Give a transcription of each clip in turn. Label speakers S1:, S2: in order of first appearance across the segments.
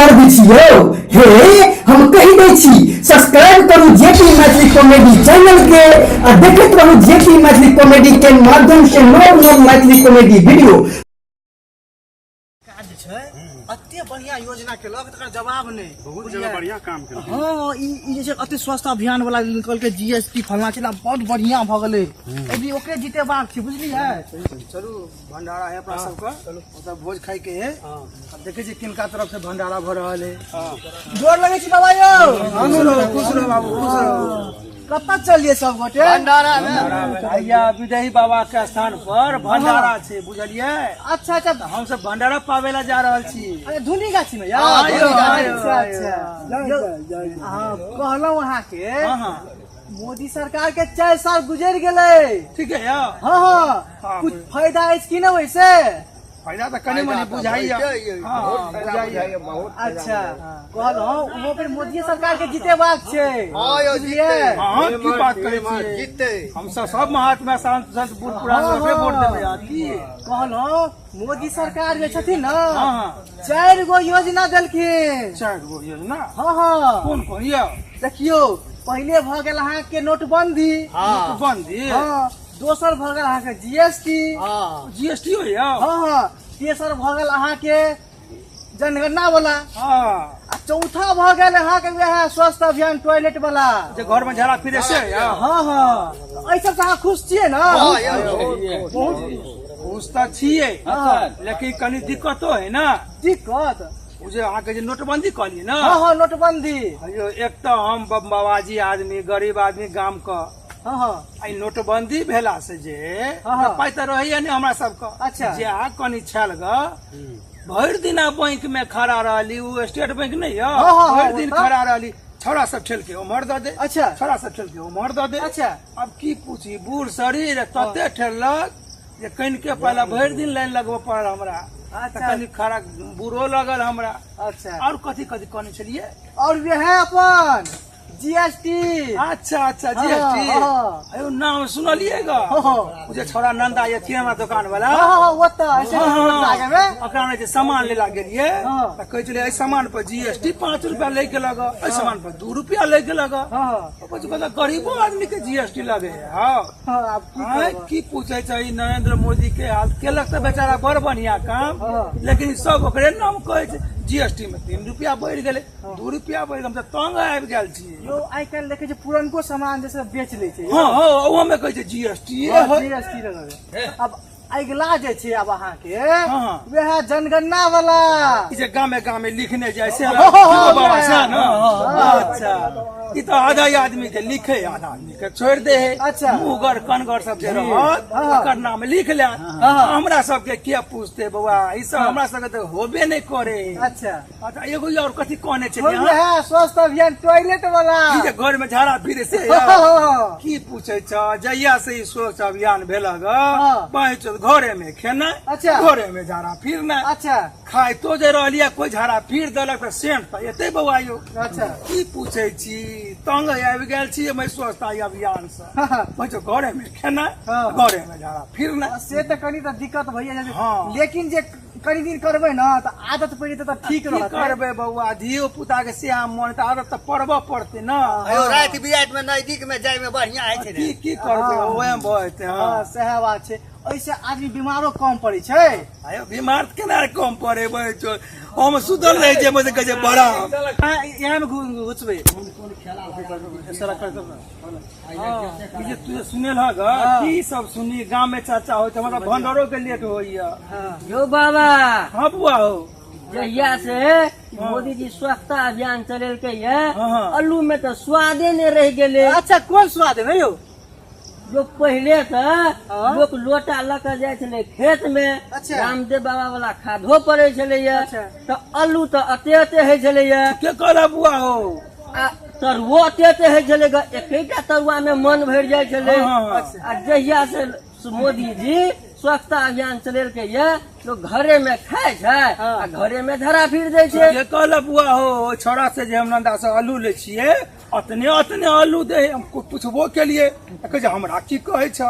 S1: दर्द छी यौ। हे, हम कहि दै छी, सब्सक्राइब करू जेपी मैथिली कॉमेडी चैनल के आ देखैत रहू जेपी मैथिली कॉमेडी के माध्यम से नव नव मैथिली कॉमेडी वीडियो।
S2: काज छै, अते बढ़िया योजना केलक, तकर जवाब नहि।
S3: बहुत जगह बढ़िया काम केलक।
S2: हँ, ई ई जे छै अति स्वस्थ अभियान वाला निकल के जीएसटी फलना चिल्ला बहुत बढ़िया भऽ गेलै। अभी ओकरे जीतेबाक छै, बुझलियै?
S4: चलू, भंडारा है अपना सबके, ओतऽ भोज खाय के है। अब देखे छी किनका तरफ से भंडारा भऽ रहल है।
S2: गोर लगै छी बाबा यौ।
S4: खुश रहो, खुश रहो बाबू, खुश रहो।
S2: कतऽ चलिए सब गोटे?
S4: भंडारा भैया, विजयी बाबा के स्थान पर भंडारा छै, बुझलियै?
S2: अच्छा अच्छा।
S4: हम सब भंडारा पावे ला जा रहल छी।
S2: अरे, धुनी गाछी में?
S4: हाँ, यौ, हाँ, यौ।
S2: अच्छा अच्छा यौ, हाँ, कहलहुँ अहाँके,
S4: हाँ हाँ
S2: मोदी सरकार के 4 साल गुजरि गेलै।
S4: ठीक है यौ।
S2: हाँ हाँ
S4: हाँ,
S2: कुछ फायदा अछि कि नहि ओहिसे?
S4: फायदा तऽ कनि मनि बुझाइया, हाँ हाँ, बुझाइया।
S2: अच्छा, कहलहुँ ओहो पर मोदी सरकार के जीतेबाक छै, बुझलियै?
S4: हाँ, की बात करै छियै? हम सब सब महात्मा, संत संत, बूढ़ पुरान सबके वोट देबै आ की।
S2: कहलहुँ मोदी सरकार जे छथिन ने,
S4: हाँ हाँ
S2: चारि गो योजना देलखिन।
S4: चारि गो योजना?
S2: हाँ हाँ।
S4: कोन कोन यौ?
S2: देखियौ, पहिले भऽ गेल अहाँके नोटबंदी।
S4: नोटबंदी।
S2: हाँ, दोसर भऽ गेल अहाँके जीएसटी।
S4: जीएसटी होइया?
S2: हाँ हाँ। तेसर भऽ गेल अहाँके जनगणना वाला। आ चौथा भऽ गेल अहाँके वएह स्वस्थ अभियान टॉयलेट वाला।
S4: जे घर में झाड़ा फिरे से यौ?
S2: हाँ हाँ। एहि सबसँ अहाँ खुश छियै ने?
S4: बहुत खुश तऽ छियै, लेकिन कनि दिक्कतो है ने।
S2: दिक्कत?
S4: ओ जे अहाँके जे नोटबंदी कहलियै ने।
S2: हाँ हाँ, नोटबंदी।
S4: यौ, एक तऽ हम बाबाजी आदमी, गरीब आदमी गाम के।
S2: हाँ हाँ
S4: एहि नोटबंदी भेला से जे
S2: हाँ, हाँ।
S4: पाइ तऽ रहैया नहि हमरा सबके। जे अहाँ कनि छल ग, भरि दिना बैंक में खड़ा रहली, ओ स्टेट बैंक नहीं यौ?
S2: हाँ, हाँ,
S4: भरि दिन
S2: ओतऽ।
S4: खड़ा रहली, छौड़ा सब ठेल के उम्हर दऽ दे। छौड़ा सब ठेल के उम्हर दऽ दे। आब की पूछी, बूढ़ शरीर तते ठेलक जे कनिके पहले भरि दिन लाइन लगबऽ पड़ल हमरा। तऽ कनि खड़ा बूढ़ो लगल हमरा। और कथी कथी कहने छलियै?
S2: और वएह अपन जीएसटी।
S4: अच्छा अच्छा, जीएसटी।
S2: हाँ।
S4: अयो, नाम सुनलियै ग।
S2: हाँ।
S4: ओ जे छौड़ा नंदा ये हमरा दुकान वाला।
S2: हाँ हाँ, ओतऽ ऐसे
S4: हाँ,
S2: आगे में।
S4: ओकरा में जे सामान लेला गेलियै, तऽ कहै छलै एहि सामान पर जीएसटी 5 रुपया लै के लग, एहि सामान पर 2 रुपया लै के लग। गरीबो आदमी के जीएसटी लगे है। हाँ।
S2: हाँ, आब की
S4: आँय,
S2: करब?
S4: की पूछे छै, ई नरेंद्र मोदी के हाल। केलक तऽ बेचारा बड़ बढ़िया काम, लेकिन सब ओकरे नाम कहै छै। जीएसटी में 3 रुपया बढ़ि गेलै, 2 रुपया बढ़ि गेलै, हम तऽ तंग आबि गेल छी।
S2: यौ, आइ काल्हि देखै छै पुरनको सामान जे बेच लै छै।
S4: हाँ हाँ, ओहो में कहै छै जीएसटी।
S2: जीएसटी लगबै। अब अगिला जे छै, आब अहाँके वएह जनगणना वाला।
S4: ई जे गामे गामे लिखने जाइ से?
S2: हाँ, हाँ, हाँ,
S4: बाबा,
S2: वएह।
S4: से ने? अच्छा, ई तऽ आधा आदमी के लिखे, आधा आदमी के छोड़ि दे है। मुँहगर कनगर सब जे रहत, ओकर नाम लिख ले। हमरा सबके के पूछते बौआ ई सब? हमरा सबके तऽ होबे नहि करे। अच्छा, एगो ई और कथी कहने छलियै अहाँ?
S2: वएह स्वस्थ अभियान टॉयलेट वाला।
S4: ई जे घर में झाड़ा फिरे से?
S2: हाँ, हाँ, हाँ।
S4: की पूछे छ, जहिया से ई स्वच्छ अभियान भेलक, घरे में खेनाइ, घरे में झाड़ा फिरनाइ। खाइतो जे रहलियै, कोई झाड़ा फिर देलक तऽ सेंट तऽ एते बौआ यौ। की पूछे छी, तंग आबि गेल छी एहि स्वच्छता अभियान से। पैंचो घरे में खेनाइ, घरे में झाड़ा फिरनाइ।
S2: से तऽ कनि तऽ दिक्कत भइए जाइ छै। लेकिन जे कनि दिन करबै ने तऽ आदत पड़ि जेतै तऽ ठीक
S4: की
S2: रहतै।
S4: करबै बौआ, धियो पुता के से मन तऽ आदत तऽ पड़बऽ पड़तै ने।
S5: अयो, राति बिराति में नजदीक में जाय में बढ़िया होइ छै
S4: की
S5: ने।
S4: की करबै, ओहे भऽ जेतै।
S2: हँ,
S4: हँ।
S2: सएह बात छै। एहिसँ आदमी बीमारो कम पड़ै छै।
S4: आयो, बीमार तऽ केना कम पड़े? हम सुतल रहै छियै, मुझे कहै छै बड़ा।
S2: यहाँ में घुसबै।
S4: ई जे तू सुनेल हक, की सब सुनी, गाम में चर्चा होइत, हमरा भंडारो के लेट होइया।
S6: यौ बाबा।
S4: हाँ बुआ हो।
S6: जहिया से मोदी जी स्वच्छता अभियान चलेलकै ये,
S4: हाँ।
S6: आलू में तऽ स्वादे नहि रहि गेलै।
S2: अच्छा, कोन स्वाद है यौ?
S6: लोक पहिले तऽ लोक लोटा लऽ कऽ जाइ छलै खेत में, रामदेव बाबा वाला खादो पड़ै छलैया, तऽ आलू तऽ अते अते होइ छलैया।
S4: के कहला बुआ हो?
S6: आ तरुओ अते अते होइ छलै ग, एकेटा तरुआ में मन भरि जाइ छलै।
S4: हाँ, हाँ,
S6: आ जहिया से मोदी जी स्वच्छता अभियान चलेलकै ये, लोक घरे में खाय छै आ घरे में धरा फिर दै छै।
S4: के कहला बुआ हो? ओहि छौड़ा से जे हम नंदा से आलू लै छियै, अतने अतने आलू दे हम पुछबो केलिए तऽ कहै छै हमरा की कहै छ।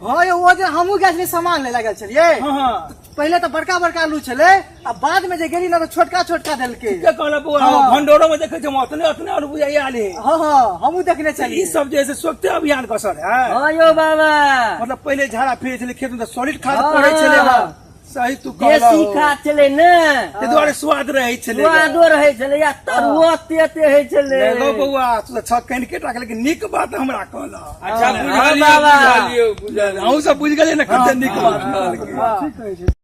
S2: हँ यौ, ओ जे हमहूँ गेल छलियै सामान लै गेल छलियै।
S4: हँ हँ।
S2: पहिले तऽ बड़का बड़का आलू छलै आ बाद में जे गेली ना तऽ छोटका छोटका देलकै।
S4: के कहलक बौआ?
S2: हँ।
S4: भंडोरो में देखै छै अतने अतने आलू बुझाइया आले।
S2: हँ हँ, हमहूँ देखने
S4: ई
S2: छलियै।
S4: सब जे है से स्वच्छते अभियान के असर है।
S6: हँ यौ बाबा।
S4: मतलब पहिले झाड़ा फिरे छलै खेत में तऽ सॉलिड खाद
S6: हँ,
S4: पड़ै छलै।
S6: हँ।
S4: सही तू कहलह।
S6: देसी खाद छलै ने,
S4: ताहि दुआरे स्वाद रहै छलै।
S6: स्वादो रहै छलै आ तरुओ एते एते होइ छलै।
S4: नहि गौ बौआ, तू तऽ छह कनिके टा के, लेकिन नीक बात हमरा कहलह।
S3: अच्छा,
S6: हँ,
S3: बुझलियौ।
S6: बाबा।
S3: बुझलियौ, बुझलियौ।
S4: अहूँ सब बुझि गेलियै ने कते नीक बात कहलकै।
S2: ठीक कहै छै।